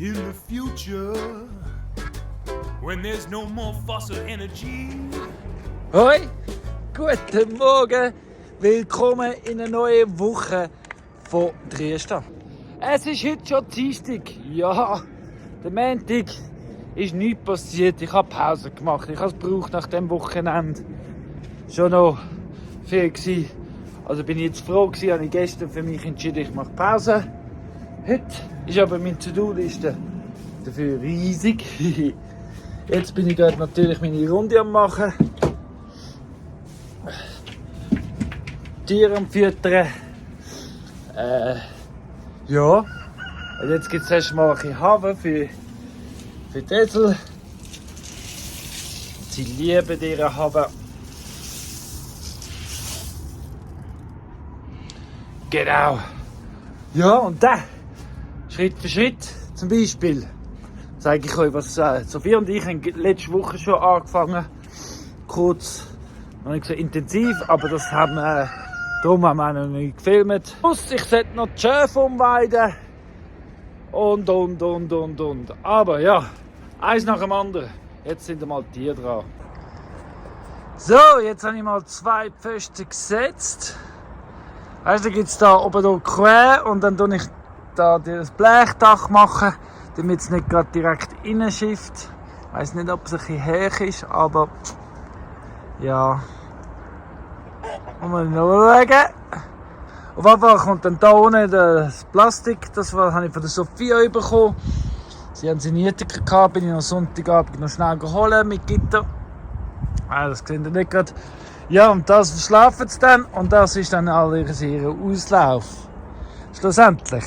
In the future, when there's no more fossil energy. Hoi, guten Morgen, willkommen in einer neuen Woche von Triester. Es ist heute schon Dienstag, ja, der Montag ist nichts passiert, ich habe Pause gemacht, ich habe es gebraucht nach dem Wochenende. Schon noch viel gewesen. Also bin ich jetzt froh gewesen, habe ich gestern für mich entschieden, ich mache Pause. Heute ist aber meine To-Do-Liste dafür riesig. Jetzt bin ich gerade natürlich meine Runde am machen. Tiere am Füttern. Ja. Und jetzt gibt es erstmal ein bisschen Hafen für die Esel. Sie lieben ihren Hafen. Genau. Ja, und dann, Schritt für Schritt, zum Beispiel, zeige ich euch, was Sophie und ich haben letzte Woche schon angefangen. Kurz, noch nicht so intensiv, aber das haben wir, darum haben wir noch nicht gefilmt. Plus, ich sollte noch die Schäfe umweiden. Und. Aber ja, eins nach dem anderen. Jetzt sind mal die Tiere dran. So, jetzt habe ich mal 2 Pfosten gesetzt. Weißt du, gibt es da oben hier quer und dann mache ich da das Blechdach machen, damit es nicht gerade direkt reinschifft. Ich weiss nicht, ob es ein bisschen hoch ist, aber ja. Muss man noch schauen. Auf jeden Fall kommt dann da unten das Plastik, das habe ich von der Sophia bekommen. Sie haben sie niedriger gehabt, bin ich am Sonntagabend noch schnell geholt mit Gitter. Das seht ihr nicht gerade. Ja, und das verschlafen sie dann und das ist dann alles ihr Auslauf. Schlussendlich.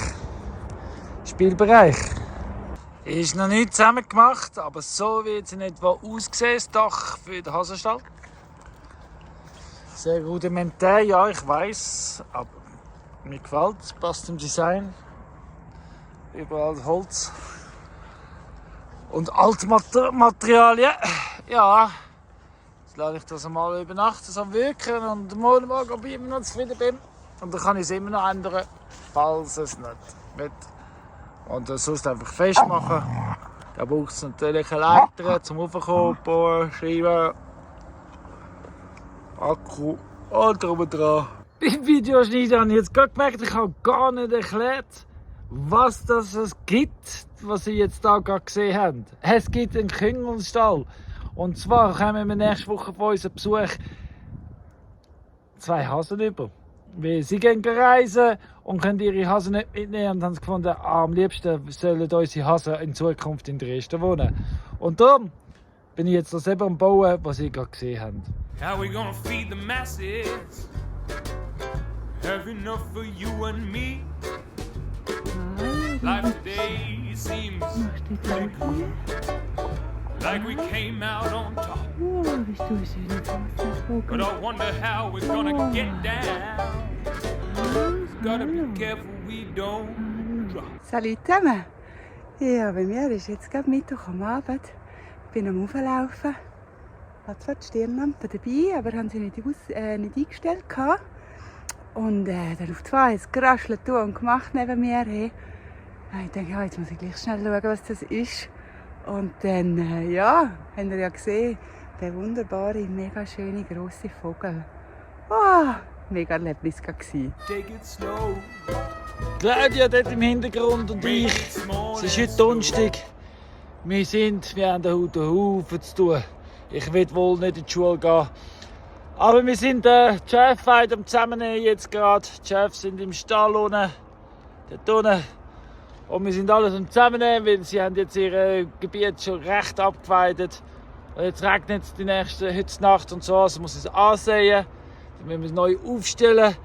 Spielbereich. Ist noch nicht zusammen gemacht, aber so wird es in etwa aussehen, das Dach für den Hasenstall. Sehr rudimentär, ja, ich weiß, aber mir gefällt es, passt zum Design. Überall Holz. Und Altmaterialien, ja. Jetzt lasse ich das einmal über Nacht so wirken und morgen ob ich immer noch zufrieden bin. Und dann kann ich es immer noch ändern, falls es nicht will. Und sonst einfach festmachen. Da braucht es natürlich eine Leiter zum Raufkommen, Bohren, Schreiben, Akku und drum und dran. Beim Videoschneiden habe ich jetzt gerade gemerkt, ich habe gar nicht erklärt, was es gibt, was ihr jetzt hier gerade gesehen habt. Es gibt einen Küngelsstall. Und zwar kommen wir nächste Woche von unserem Besuch 2 Hasen über. Weil sie gehen reisen und können ihre Hasen nicht mitnehmen und haben gefunden, am liebsten sollen unsere Hasen in Zukunft in Dresden wohnen. Und darum bin ich jetzt das eben am Bauen, was ihr gerade gesehen habt. How we gonna feed the masses? Have enough for you and me? Life today seems pretty cool. Like we came out on top. But I wonder how we're gonna get down. Gotta be careful we don't drop. Salut zusammen! Ja, bei mir ist jetzt gerade Mittwoch am Abend. Ich bin am Auflaufen. Ich hatte zwar die Stirnlampe dabei, aber haben sie nicht eingestellt. Und dann auf die Fall es geraschelt und gemacht neben mir. Hey. Ich denke, ja, jetzt muss ich gleich schnell schauen, was das ist. Und dann, ja, habt ihr ja gesehen, der wunderbare, mega schöne, grosse Vogel. Oh, mega Erlebnis gewesen. Take it slow. Claudia dort im Hintergrund und ich. Es ist heute Donnerstag. Wir haben heute einen Haufen zu tun. Ich will wohl nicht in die Schule gehen. Aber wir sind die Chefs am Zusammennehmen jetzt gerade. Die Chefs sind im Stall unten. Dort unten. Und wir sind alles am Zusammennehmen, weil sie haben jetzt ihr Gebiet schon recht abgeweidet. Und jetzt regnet es die nächste Nacht und so, also muss ich es ansehen. Dann müssen wir es neu aufstellen.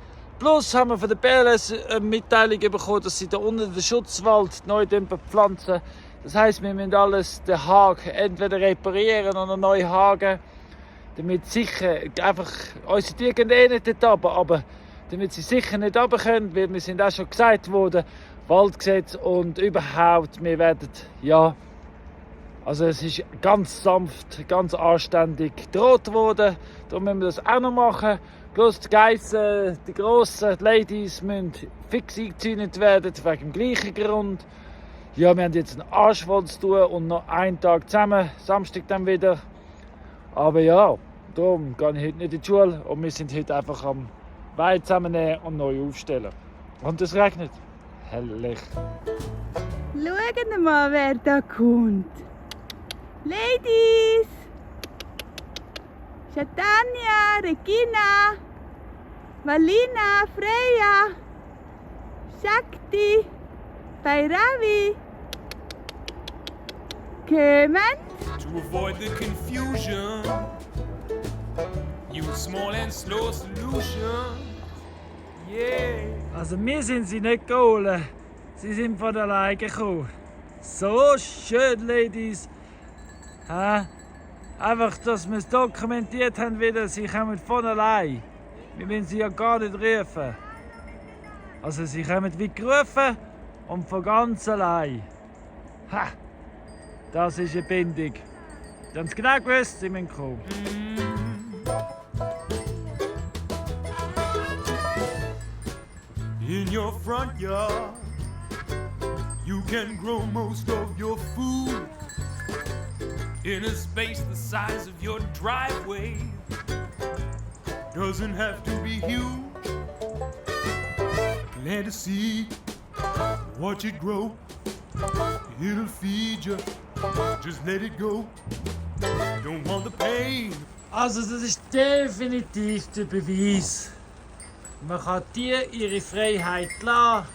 Plus haben wir von der BLS eine Mitteilung bekommen, dass sie da unten den Schutzwald neu bepflanzen. Das heisst, wir müssen alles, den Haken, entweder reparieren oder neu haken. Damit sicher, einfach, unsere Tiere gehen eh nicht dort runter, aber damit sie sicher nicht runter können, weil wir sind auch schon gesagt worden, Waldgesetz und überhaupt, wir werden, ja, also es ist ganz sanft, ganz anständig gedroht worden, darum müssen wir das auch noch machen. Plus die Geissen, die grossen Ladies müssen fix eingezäunt werden, wegen dem gleichen Grund. Ja, wir haben jetzt einen Arsch voll zu tun und noch einen Tag zusammen, Samstag dann wieder. Aber ja, darum gehe ich heute nicht in die Schule und wir sind heute einfach am Wein zusammennehmen und neu aufstellen. Und es regnet. Herrlich. Schaut mal, wer da kommt. Ladies! Shatanya, Regina, Valina, Freya, Shakti, Bhairavi, Clement. To avoid the confusion, use small and slow solutions. Yeah. Also wir sind sie nicht geholt. Sie sind von alleine gekommen. So schön, Ladies. Einfach, dass wir es dokumentiert haben wieder, sie kommen von allein. Wir müssen sie ja gar nicht rufen. Also sie kommen wie gerufen und von ganz allein. Ha! Das ist eine Bindung. Die haben es genau gewusst, sie müssen kommen. In your front yard, you can grow most of your food. In a space the size of your driveway, doesn't have to be huge. Plant a seed, watch it grow. It'll feed you, just let it go. Don't want the pain. Also das ist definitiv der Beweis. Man kann Tiere ihre Freiheit lassen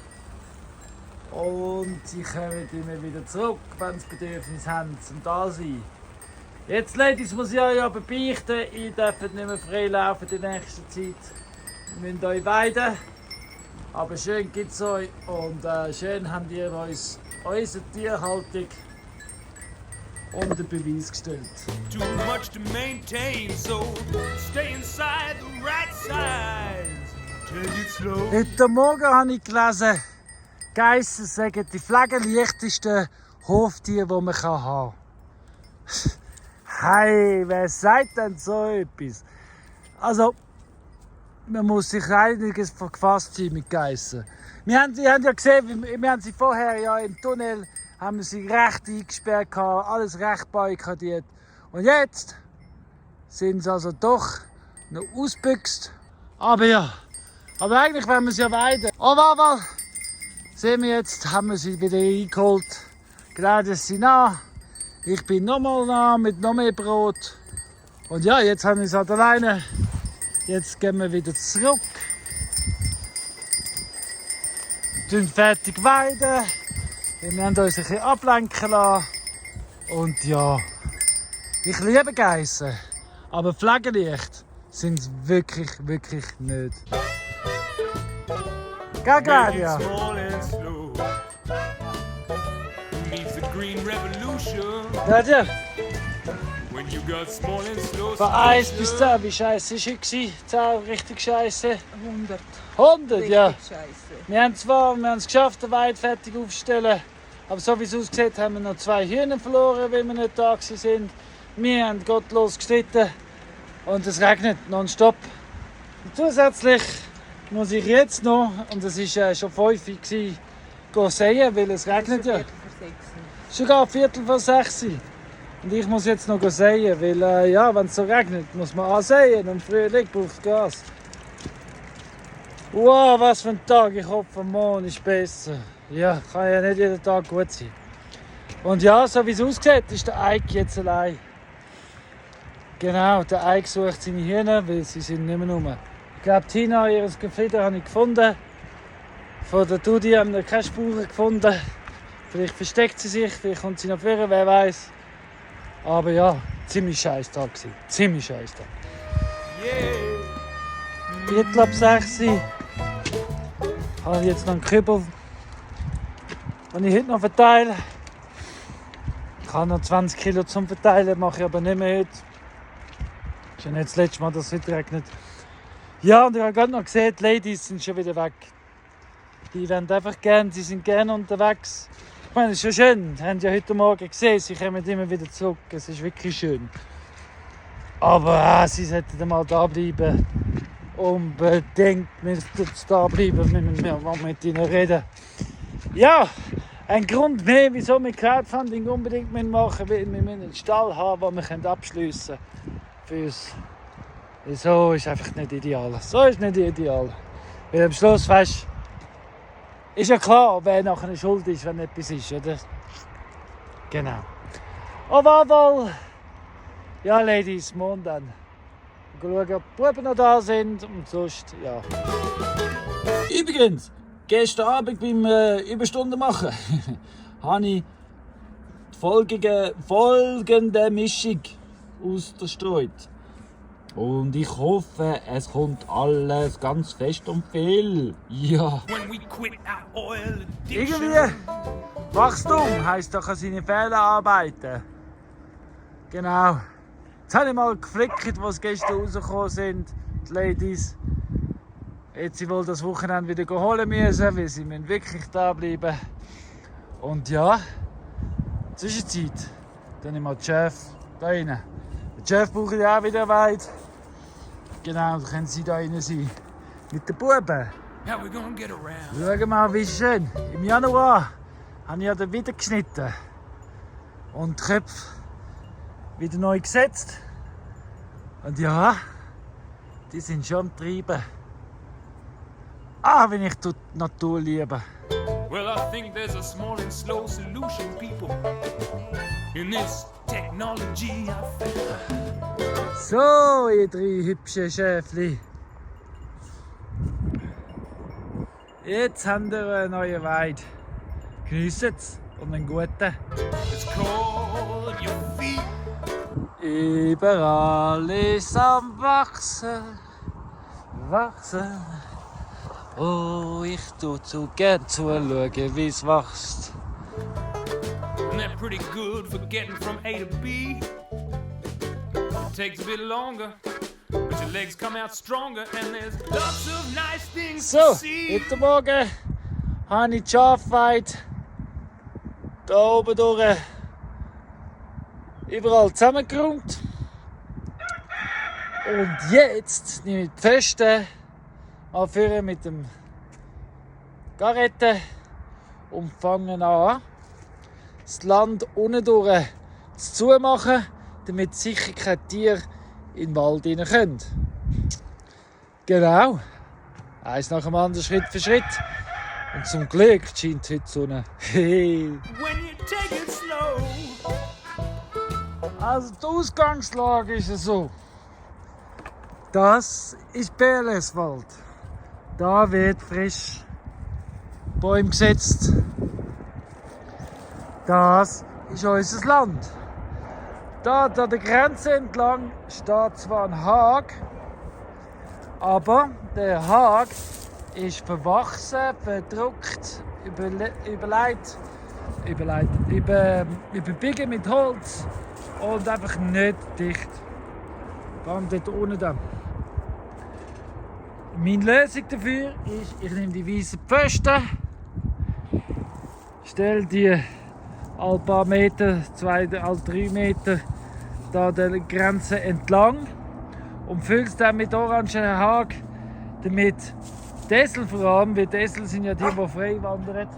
und sie kommen immer wieder zurück, wenn sie Bedürfnis haben zum Dasein. Jetzt, Ladies, muss ich euch aber beichten, ihr dürft nicht mehr frei laufen in der nächsten Zeit. Ihr müsst euch weiden, aber schön gibt es euch und schön habt ihr uns unsere Tierhaltung unter Beweis gestellt. Too much to maintain, so stay inside the right size. Take it slow. Heute Morgen habe ich gelesen, Geissen sagen die pflegelechtesten Hoftiere, die man haben kann. Hey, wer sagt denn so etwas? Also, man muss sich einiges verfasst sein mit Geissen. Wir haben ja gesehen, wir haben sie vorher ja im Tunnel haben wir sie recht eingesperrt gehabt, alles recht barrikadiert. Und jetzt sind sie also doch noch ausgebüxt. Aber ja, aber eigentlich wollen wir sie ja weiden. Aber sehen wir jetzt, haben wir sie wieder eingeholt. Gerade sind sie nah. Ich bin nochmal nah mit noch mehr Brot. Und ja, jetzt haben wir es halt alleine. Jetzt gehen wir wieder zurück. Wir fertig weiden. Wir haben uns ein bisschen ablenken lassen. Und ja, ich liebe Geissen. Aber pflegeleicht sind sie wirklich, wirklich nicht. Gell, Claudia? Make it small and slow. Meets the green revolution. Claudia, When you got small and slow. von 1 bis 10, wie scheiße war heute? 10 richtig scheiße. 100. 100, ja. Richtig scheisse. Wir haben es geschafft, den Weid fertig aufzustellen. Aber so wie es aussieht, haben wir noch 2 Hühner verloren, weil wir nicht da waren. Wir haben gottlos gestritten und es regnet nonstop. Und zusätzlich muss ich jetzt noch, und es war schon 5 Uhr, gehen säen, weil es regnet ja. Sogar 5:45. Und ich muss jetzt noch säen, weil ja, wenn es so regnet, muss man ansäen. Und Frühling braucht Gas. Wow, was für ein Tag. Ich hoffe, morgen ist besser. Ja, kann ja nicht jeden Tag gut sein. Und ja, so wie es aussieht, ist der Eik jetzt allein. Genau, der Eik sucht seine Hühner, weil sie sind nicht mehr rum. Ich glaube, Tina, ihr Gefieder habe ich gefunden. Von der Dudi haben wir keine Spuren gefunden. Vielleicht versteckt sie sich, vielleicht kommt sie noch vor, wer weiß. Aber ja, ziemlich scheiß Tag gewesen. Ziemlich scheiß Tag. Yeah. 5:45 habe ich jetzt noch einen Kübel, den ich heute noch verteile. Ich habe noch 20 Kilo zum Verteilen, mache ich aber nicht mehr heute. Das ist ja nicht das letzte Mal, dass es heute regnet. Ja, und ich habe gerade noch gesehen, die Ladies sind schon wieder weg. Die wollen einfach gerne, sie sind gerne unterwegs. Ich meine, es ist ja schön. Sie haben ja heute Morgen gesehen, sie kommen immer wieder zurück. Es ist wirklich schön. Aber sie sollten mal da bleiben. Unbedingt müssten sie da bleiben. Wir müssen mal mit ihnen reden. Ja, ein Grund mehr, wieso wir Crowdfunding unbedingt machen müssen, weil wir einen Stall haben, den wir abschliessen können. So ist einfach nicht ideal. So ist nicht ideal. Weil am Schluss, weißt, ist ja klar, wer nachher schuld ist, wenn etwas ist, oder? Genau. Auf jeden Fall, ja, Ladies, morgen dann. Schauen, ob die Buben noch da sind und sonst, ja. Übrigens, gestern Abend beim Überstunden machen habe ich die folgende Mischung ausgestreut. Und ich hoffe, es kommt alles ganz fest und viel. Ja. Irgendwie Wachstum heisst doch an seine Fehler arbeiten. Genau. Jetzt habe ich mal geflickt, was gestern rausgekommen sind, die Ladies. Jetzt sie wohl das Wochenende wieder holen müssen, weil sie müssen wirklich da bleiben. Und ja, Zwischenzeit, dann immer den Chef da rein. Den Chef braucht ja auch wieder weit. Genau, dann können sie da rein sein. Mit den Buben. Schauen wir mal, wie schön. Im Januar habe ich ja den wieder geschnitten. Und die Köpfe wieder neu gesetzt. Und ja, die sind schon am Treiben. Wenn ich die Natur liebe. Well, I think there's a small and slow solution, people. In this technology I found. So, ihr drei hübschen Schäfli. Jetzt habt ihr einen neuen Weid. Geniesset's und einen guten. It's cold at your feet. Überall ist am Wachsen. Oh, ich tu zu gern zuschauen, wie's wächst. And they're pretty good for getting from A to B. It takes a bit longer, but your legs come out stronger and there's lots of nice things So, to see. heute Morgen habe ich die Schafweide hier oben durch überall zusammengeräumt. Und jetzt nehme ich die Pfosten anführen mit dem Garette und fangen an, das Land unten durch zuzumachen, damit sicher keine Tiere in den Wald rein können. Genau. Eins nach dem anderen, Schritt für Schritt. Und zum Glück scheint heute die Sonne. When you take it slow. Also die Ausgangslage ist so. Das ist Berleswald. Da wird frisch Bäume gesetzt. Das ist unser Land. Da an der Grenze entlang steht zwar ein Hag, aber der Hag ist verwachsen, verdruckt, überbiegen mit Holz und einfach nicht dicht. Vor allem dort unten dann. Meine Lösung dafür ist, ich nehme die weißen Pfosten, stelle die alle paar Meter, 3 Meter, da der Grenze entlang und fülle es dann mit orangen Hag, damit die Esel vor allem, weil die Esel sind ja die frei wandern,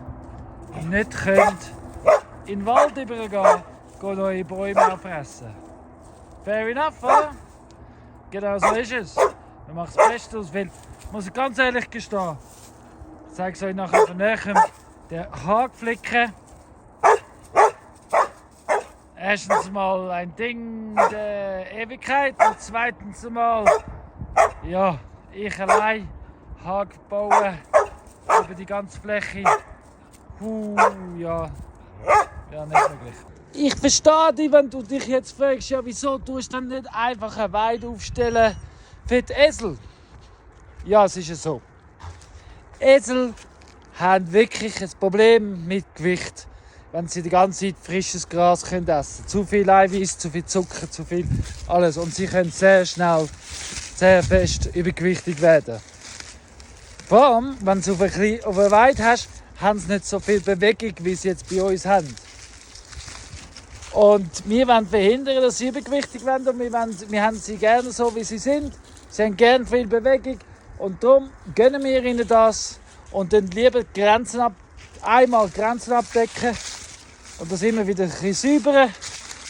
nicht können in den Wald übergehen, neue Bäume auffressen. Fair enough, oder? Genau so ist es. Man macht das Beste aus, weil, muss ich ganz ehrlich gestehen, ich zeige es euch nachher von näherem, der Hagflicken, erstens mal ein Ding der Ewigkeit und zweitens mal, ja, ich allein Hag bauen über die ganze Fläche, ja, nicht möglich. Ich verstehe dich, wenn du dich jetzt fragst, ja, wieso tust du dann nicht einfach eine Weide aufstellen für die Esel? Ja, es ist ja so. Esel haben wirklich ein Problem mit Gewicht, wenn sie die ganze Zeit frisches Gras essen können. Zu viel Eiweiß, zu viel Zucker, zu viel alles. Und sie können sehr schnell, sehr fest übergewichtig werden. Vor allem, wenn du auf einer Weide hast, haben sie nicht so viel Bewegung, wie sie jetzt bei uns haben. Und wir wollen verhindern, dass sie übergewichtig werden und wir haben sie gerne so, wie sie sind. Sie haben gerne viel Bewegung und darum gönnen wir ihnen das und dann lieber die Grenzen einmal die Grenzen abdecken und das immer wieder ein bisschen säubern,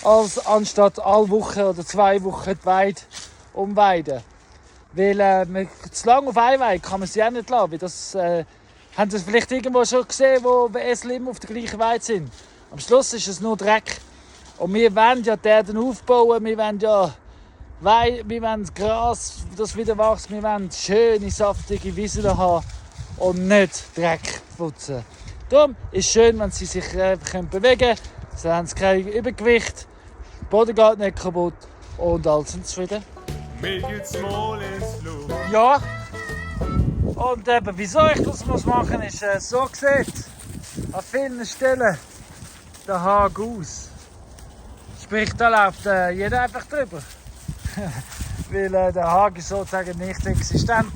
als anstatt alle Woche oder 2 Wochen die Weide umweiden. Weil zu lange auf eine Weide kann man sie auch nicht lassen. Weil das haben Sie vielleicht irgendwo schon gesehen, wo Esel immer auf der gleichen Weide sind. Am Schluss ist es nur Dreck. Und wir wollen ja die Erde aufbauen, wir wollen ja wir wollen das Gras, das wieder wächst, wir wollen schöne, saftige Wiesen haben und nicht Dreck putzen. Darum ist es schön, wenn sie sich bewegen können, dann haben sie kein Übergewicht, der Boden geht nicht kaputt und alle sind zufrieden. Make it small and slow. Ja, und eben, wieso ich das machen muss, ist, so sieht an vielen Stellen der Hag aus. Sprich, da läuft jeder einfach drüber. Weil der Hag ist sozusagen nicht existent.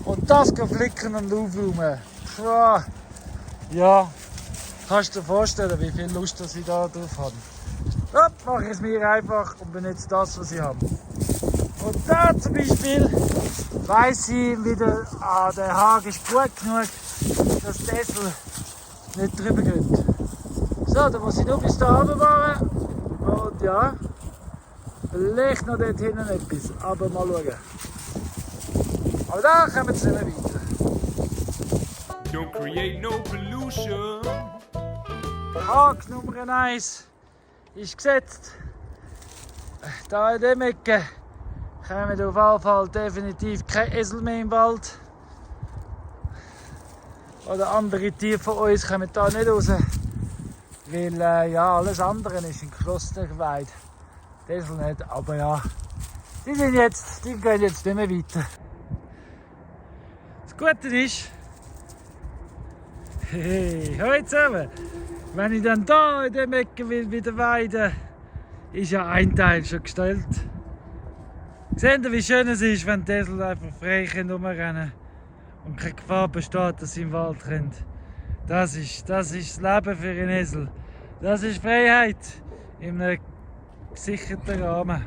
Und das kann flicken und aufräumen. Ja, kannst du dir vorstellen, wie viel Lust dass ich da drauf habe. Ja, mache ich es mir einfach und benutze das, was ich habe. Und da zum Beispiel weiss ich wieder, der Hag ist gut genug, dass die Esel nicht drüber gehen. So, dann muss ich nur bis da runter fahren. Und ja, vielleicht noch dort hinten etwas, aber mal schauen. Aber da kommen wir nicht weiter. Don't create no pollution. Hag Nummer 1 ist gesetzt. Da in dem Ecke kommen auf jeden Fall definitiv kein Esel mehr im Wald. Oder andere Tiere von uns kommen da nicht raus. Weil ja, alles andere ist in geschlossener Weide. Die Esel nicht, aber ja, die gehen jetzt nicht mehr weiter. Das Gute ist, hey, hoi zusammen, wenn ich dann da in dem Ecke will wieder weiden, ist ja ein Teil schon gestellt. Seht ihr, wie schön es ist, wenn die Esel einfach frei rumrennen und keine Gefahr besteht, dass sie im Wald rennen. Das ist das Leben für einen Esel. Das ist Freiheit in einem gesicherten Rahmen.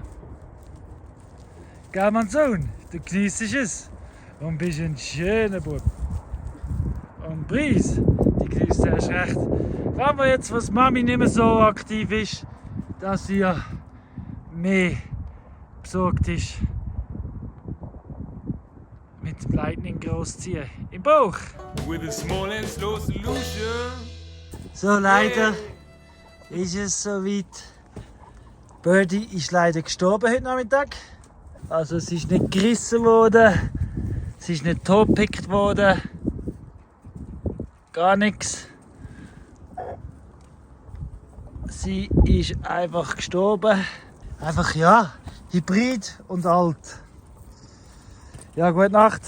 Gell, mein Sohn, du geniessest es und bist ein schöner Bub. Und Preis, die genießt erst recht. Vor allem jetzt, was Mami nicht mehr so aktiv ist, dass sie ja mehr besorgt ist mit dem Lightning großziehen im Bauch. With a small and slow solution. So, leider ist es soweit. Birdie ist leider gestorben heute Nachmittag. Also sie ist nicht gerissen worden, sie ist nicht totgepickt worden. Gar nichts. Sie ist einfach gestorben. Einfach ja, hybrid und alt. Ja, gute Nacht.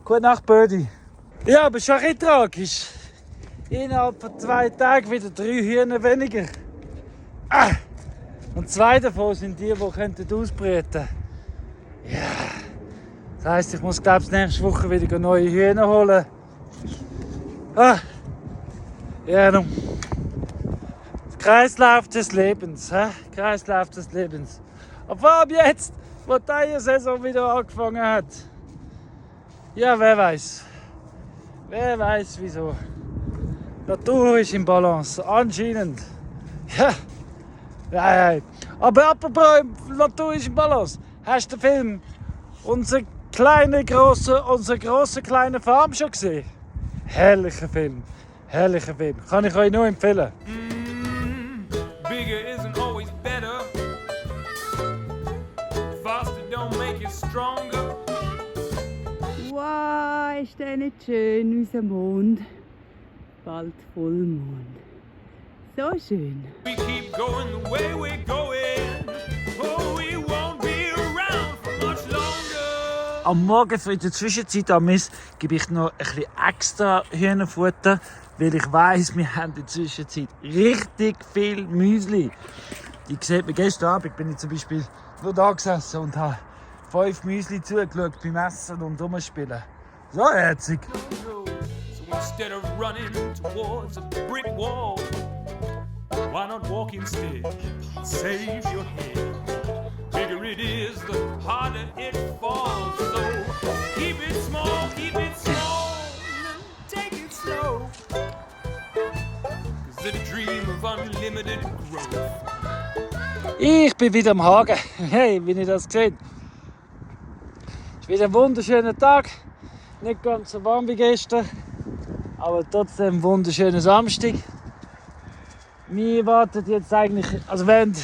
Gute Nacht, Birdie. Ja, aber schon ein bisschen tragisch. Innerhalb von 2 Tagen wieder 3 Hühner weniger. Und 2 davon sind die ausbrüten könnten. Ja. Das heisst, ich muss glaube ich nächste Woche wieder neue Hühner holen. Ja, nun. Kreislauf des Lebens. Kreislauf des Lebens. Aber vor allem jetzt, wo die Eiersaison wieder angefangen hat. Ja, wer weiß. Wer weiß wieso. Die Natur ist im Balance. Anscheinend. Ja. Ja. Aber apropos Natur ist im Balance. Hast du den Film Unsere große kleine Farm schon gesehen? Herrlicher Film. Herrlicher Film. Kann ich euch nur empfehlen. Bigger isn't always better. Faster don't make it stronger. Wow, ist der nicht schön, unser Mond. Bald Vollmond. So schön. We keep going the way we're going. Oh, we won't be around for much longer. Am Morgen für in der Zwischenzeit gebe ich noch ein bisschen extra Hühnerfutter, weil ich weiss, wir haben in der Zwischenzeit richtig viel Müsli. Ich sehe, gestern Abend bin ich zum Beispiel nur da gesessen und habe 5 Müsli zugeschaut beim Essen und Rumspielen. So herzig. So instead of running towards a brick wall, why not walk instead? Save your head. Bigger it is, the harder it falls. So keep it small, and take it slow. the dream of unlimited growth. Ich bin wieder am Hagen. Hey, wie ich das gesehen. Es ist wieder ein wunderschöner Tag. Nicht ganz so warm wie gestern, aber trotzdem ein wunderschöner Samstag. Wir warten jetzt eigentlich, also während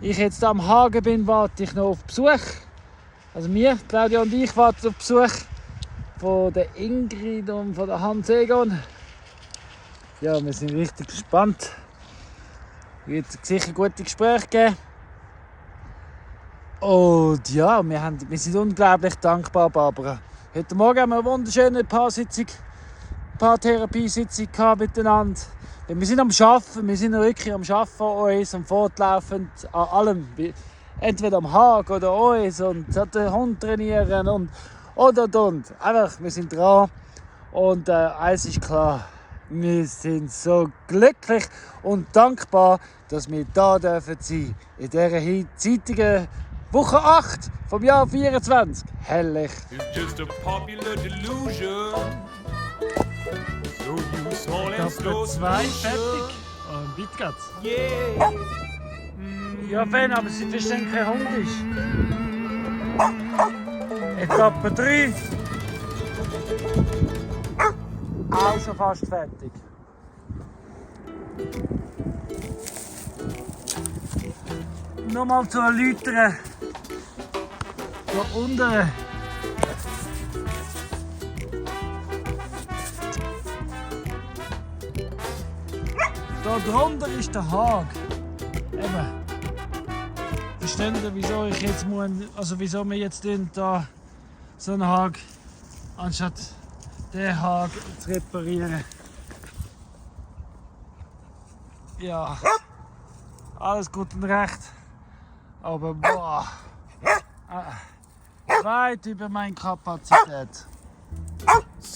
ich jetzt am Hagen bin, warte ich noch auf Besuch. Also wir, Claudia und ich, warten auf Besuch von der Ingrid und von der Hans Egon. Ja, wir sind richtig gespannt. Es wird sicher gute Gespräche geben. Und ja, wir sind unglaublich dankbar, Barbara. Heute Morgen haben wir eine wunderschöne Paartherapiesitzung miteinander. Wir sind am Arbeiten, wir sind wirklich am Arbeiten an uns und fortlaufend an allem. Entweder am Haken oder uns und den Hund trainieren und. Einfach, wir sind dran. Und eins ist klar, wir sind so glücklich und dankbar, dass wir da dürfen sein. In dieser heutigen Woche 8 vom Jahr 24. Herrlich. It's just a popular delusion. So you small and slow fertig. Und weit geht's. Yeah. Ja, Fan, aber Sie verstehen, kein Hund ist. Etappe 3. Auch schon fast fertig. Nochmal zu erläutern. Da unten. Da drunter ist der Hag. Eben. Verstehen Sie, wieso ich jetzt wieso wir jetzt da so einen Hag, anstatt den Hag zu reparieren. Ja, alles gut und recht, aber boah, weit über meine Kapazität.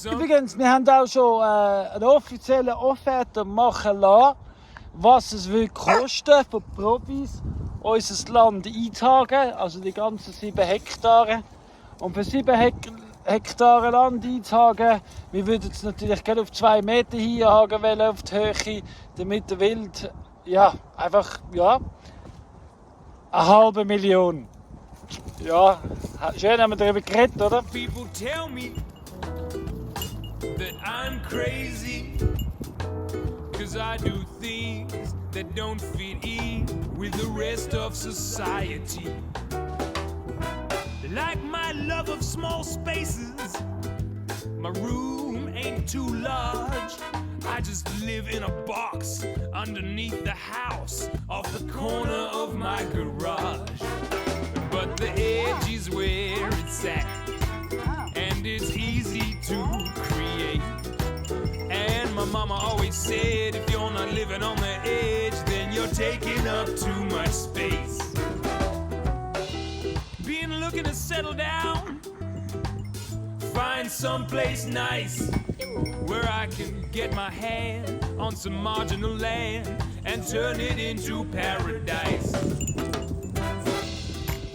Übrigens, wir haben auch schon eine offizielle Offerte machen lassen, was es will kosten für Profis, unser Land einzuhagen, also die ganzen 7 Hektare. Und für 7 Hektare Land einzuhagen, wir würden es natürlich gerne auf 2 Meter hinhagen wollen, auf die Höhe, damit der Wild, ja, einfach, ja, 500.000. Ja, schön haben wir darüber geredet, oder? People tell me that I'm crazy, 'cause I do things that don't fit in with the rest of society. Like my love of small spaces, my room ain't too large. I just live in a box underneath the house off the corner of my garage. But the edge is where it's at, and it's easy to create. And my mama always said, if you're not living on the edge, then you're taking up too much space. Been looking to settle down, find someplace nice where I can get my hand on some marginal land and turn it into paradise.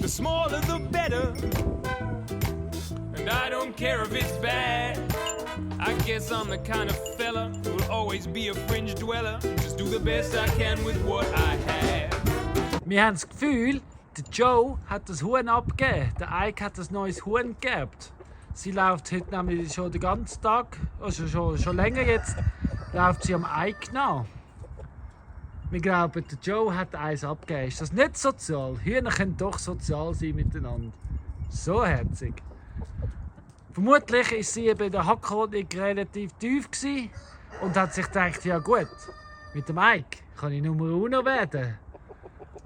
The smaller the better, and I don't care if it's bad. I guess I'm the kind of fella who'll always be a fringe dweller. Just do the best I can with what I have. Wir haben das Gefühl, der Joe hat das Huhn abgegeben. Der Ike hat ein neues Huhn gegeben. Sie läuft heute nämlich schon den ganzen Tag, also schon länger jetzt, läuft sie am Ike nach. Wir glauben, der Joe hat eins abgegeben. Ist das nicht sozial? Hühner können doch sozial sein miteinander. So herzig. Vermutlich war sie bei der Hackordnung relativ tief und hat sich gedacht, ja gut, mit dem Ike kann ich Nummer 1 werden.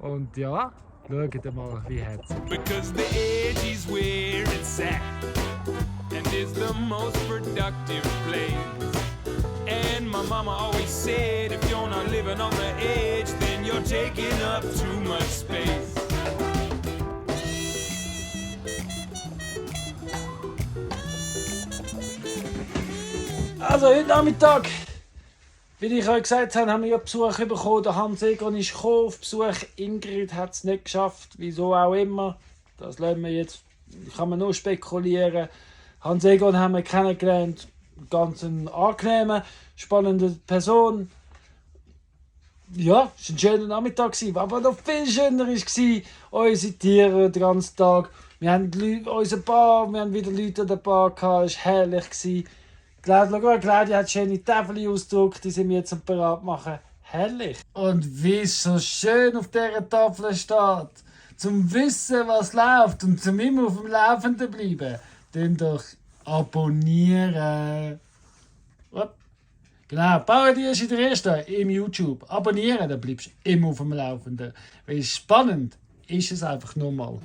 Und ja, schaut mal, wie herzig. Because the edge is where it's at, and is the most productive place. And my mama always said, if you're not living on the edge, then you're taking up too much space. Also heute Nachmittag, wie ich euch gesagt habe, haben wir ja Besuch bekommen. Der Hans Egon ist auf Besuch. Ingrid hat es nicht geschafft, wieso auch immer. Das lassen wir jetzt, kann man nur spekulieren. Hans Egon haben wir kennengelernt, ganz eine angenehme, spannende Person. ja, es war ein schöner Nachmittag. Aber noch viel schöner war unsere Tiere den ganzen Tag. Wir haben unsere Bar, wir haben wieder Leute an der Bar gehabt, es war herrlich. Claudia hat schöne Tafeln ausgedruckt, die sind wir jetzt am Parat machen. Herrlich. Und wie es so schön auf dieser Tafel steht, zum Wissen, was läuft und zum immer auf dem Laufenden bleiben, dann doch abonnieren. What? Genau, Paradies in der ersten im YouTube. Abonnieren, dann bleibst du immer auf dem Laufenden. Weil spannend ist es einfach nur mal.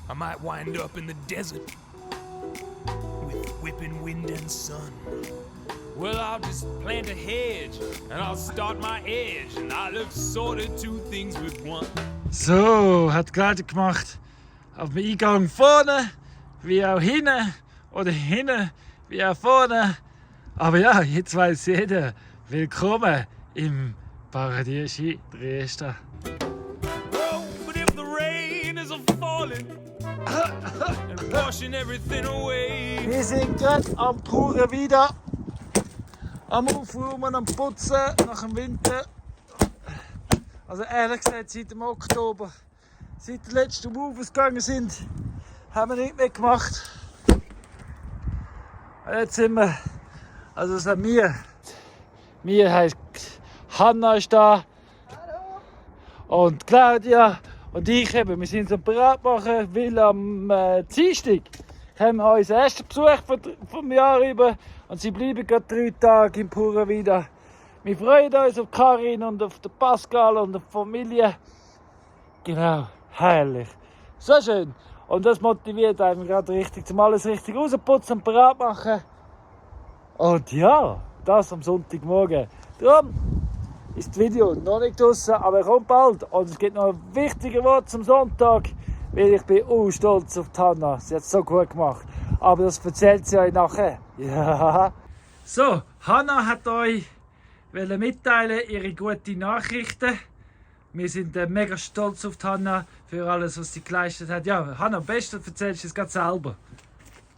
I might wind up in the desert with whipping wind and sun. Well, I'll just plant a hedge and I'll start my edge and I'll have sorted two things with one. So, hat Claudia gemacht. Auf dem Eingang vorne, wie auch hinten. Oder hinten, wie auch vorne. Aber ja, jetzt weiß jeder. Willkommen im Paradies Dresden. Oh, but if the rain is a-falling and washing everything away. Wir sind gerade am Puren wieder. Am Aufräumen, am Putzen nach dem Winter. Also ehrlich gesagt, seit dem Oktober, seit die letzten Moves gegangen sind, haben wir nicht mehr gemacht. Und jetzt sind wir, also das sind wir. Wir heisst Hanna ist da. Hallo. Und Claudia und ich eben, wir sind so bereit machen, weil am Dienstag haben wir unseren ersten Besuch vom Jahr über und sie bleiben gerade 3 Tage in Pura wieder. Wir freuen uns auf Karin und auf den Pascal und auf die Familie. Genau, herrlich. So schön. Und das motiviert einen gerade richtig, zum alles richtig rausputzen und bereit machen. Und ja, das am Sonntagmorgen. Darum ist das Video noch nicht draussen, aber kommt bald. Und es gibt noch ein wichtiges Wort zum Sonntag, weil ich bin stolz auf die Hanna. Sie hat es so gut gemacht. Aber das erzählt sie euch nachher. Ja. So, Hanna hat euch mitteilen ihre guten Nachrichten. Wir sind mega stolz auf die Hanna für alles, was sie geleistet hat. Ja, Hanna, am besten erzählst du es gerade selber.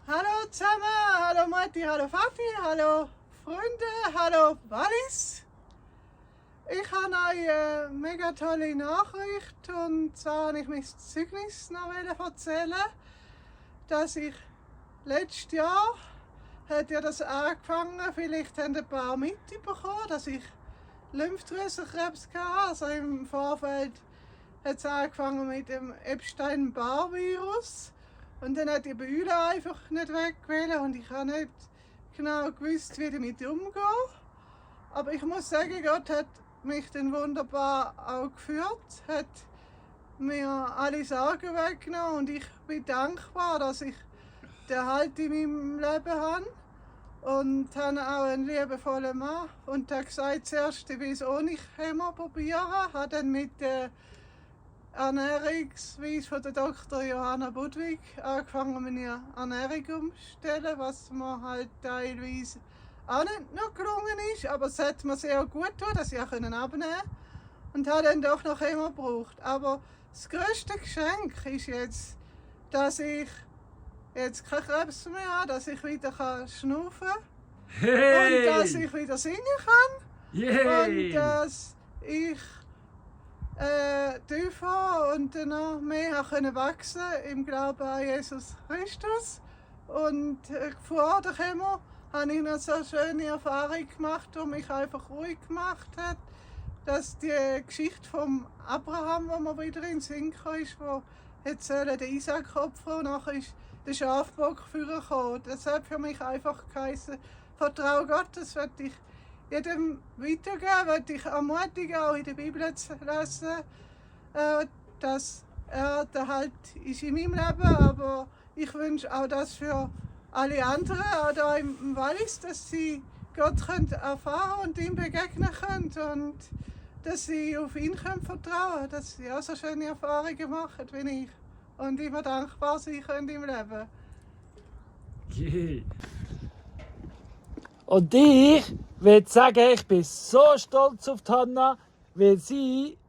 Hallo zusammen, hallo Matti, hallo Vati, hallo Freunde, hallo Wallis. Ich habe euch eine mega tolle Nachricht und zwar habe ich mein Zeugnis noch erzählen, dass ich letztes Jahr hat ja das angefangen, vielleicht haben ein paar mitbekommen, dass ich Lymphdrüsenkrebs hatte. Also im Vorfeld hat es angefangen mit dem Epstein-Barr-Virus. Und dann hat die Bühne einfach nicht weggewählt und ich habe nicht genau gewusst, wie damit umgehen. Aber ich muss sagen, Gott hat mich dann wunderbar auch geführt, hat mir alle Sorgen weggenommen und ich bin dankbar, dass ich den Halt in meinem Leben habe. Und habe auch einen liebevollen Mann. Und er hat gesagt, zuerst, ich will es ohne Chemo probieren. Habe dann mit der Ernährungsweise von der Dr. Johanna Budwig angefangen, meine Ernährung umzustellen, was mir halt teilweise auch nicht noch gelungen ist. Aber es hat mir sehr gut getan, dass ich auch abnehmen konnte. Und habe dann doch noch Chemo gebraucht. Aber das grösste Geschenk ist jetzt, dass ich jetzt keinen Krebs mehr habe, dass ich wieder schnaufen kann. Hey! Und dass ich wieder singen kann. Yay! Und dass ich tiefer und noch mehr wachsen konnte im Glauben an Jesus Christus. Und vor der Chemo habe ich eine so schöne Erfahrung gemacht, die mich einfach ruhig gemacht hat, dass die Geschichte von Abraham, die mir wieder in den Sinn kam, ist, wo jetzt den Isaac opfern und nachher ist der Schafbock vorgekommen. Das hat für mich einfach geheißen, Vertrauen Gott, das werde ich jedem weitergeben, werde ich ermutigen, auch in der Bibel zu lesen, dass er der Halt ist in meinem Leben, aber ich wünsche auch das für alle anderen, auch hier im Wallis, dass sie Gott erfahren und ihm begegnen können und dass sie auf ihn vertrauen können, dass sie auch so schöne Erfahrungen machen wie ich. Und immer dankbar sein können im Leben. Yeah. Und ich will sagen, ich bin so stolz auf die Hanna, weil sie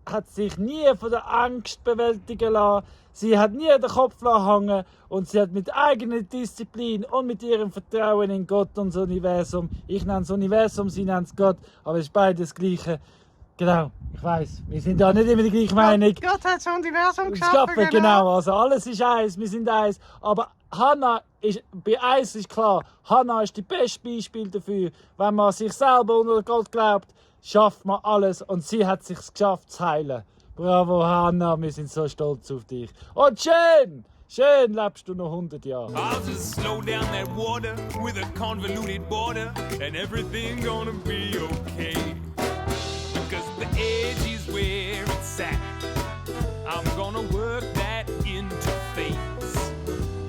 hat sich nie von der Angst bewältigen lassen. Sie hat nie den Kopf hängen und sie hat mit eigener Disziplin und mit ihrem Vertrauen in Gott und das Universum, ich nenne es Universum, sie nennt es Gott, aber es ist beides das Gleiche. Genau, ich weiss, wir sind ja nicht immer die gleiche Meinung. Gott hat das Universum geschaffen, Genau, also alles ist eins, wir sind eins. Aber Hannah ist, bei eins ist klar, Hannah ist die beste Beispiel dafür. Wenn man sich selber unter Gott glaubt, schafft man alles und sie hat es sich geschafft zu heilen. Bravo Hannah, wir sind so stolz auf dich. Und schön lebst du noch 100 Jahre. I'll just slow down that water with a convoluted border, and everything gonna be okay. Because the edge is where it's at. I'm gonna work that into face.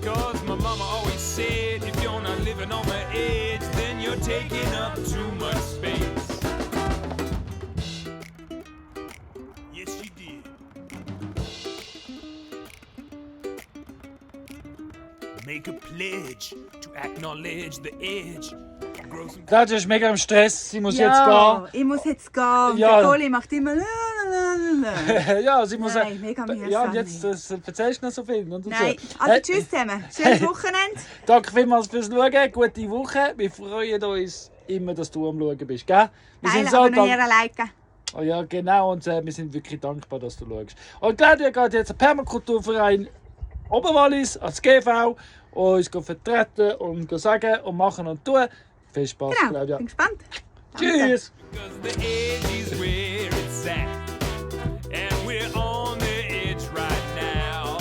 Cause my mama always said, if you're not living on the edge, then you're taking up too much space. Yes, she did. Make a pledge to acknowledge the edge. Grow some Claudia ist mega im Stress, sie muss jetzt gehen. Ich muss jetzt gehen. Ja. Der Goli macht immer Ja, sie muss Nein, mega mühsam. ja, und jetzt erzählst du noch so viel. Und Nein, so. also tschüss zusammen. Schönes Wochenende. Danke vielmals fürs Schauen, gute Woche. Wir freuen uns immer, dass du am Schauen bist, gell? Wir Geil, so abonnieren, liken. Oh ja, genau, und wir sind wirklich dankbar, dass du schaust. Und Claudia geht jetzt am Permakulturverein Oberwallis als GV uns vertreten und sagen und machen und tun. Viel Spaß, Genau, Claudia. bin gespannt. Tschüss! Cause the edge is where it's at. And we're on the edge right now.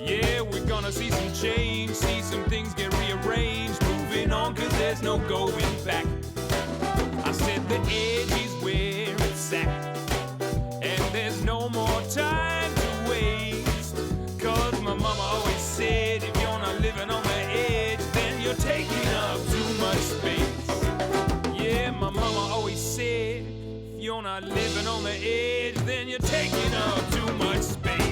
Yeah, we're gonna see some change, see some things get rearranged. Moving on cause there's no going back. I said the edge is where it's at. And there's no more time to waste. Cause my mama always said, if you're not living on the edge, then you're taking up too much space. Yeah, my mama always said, if you're not living on the edge, then you're taking up too much space.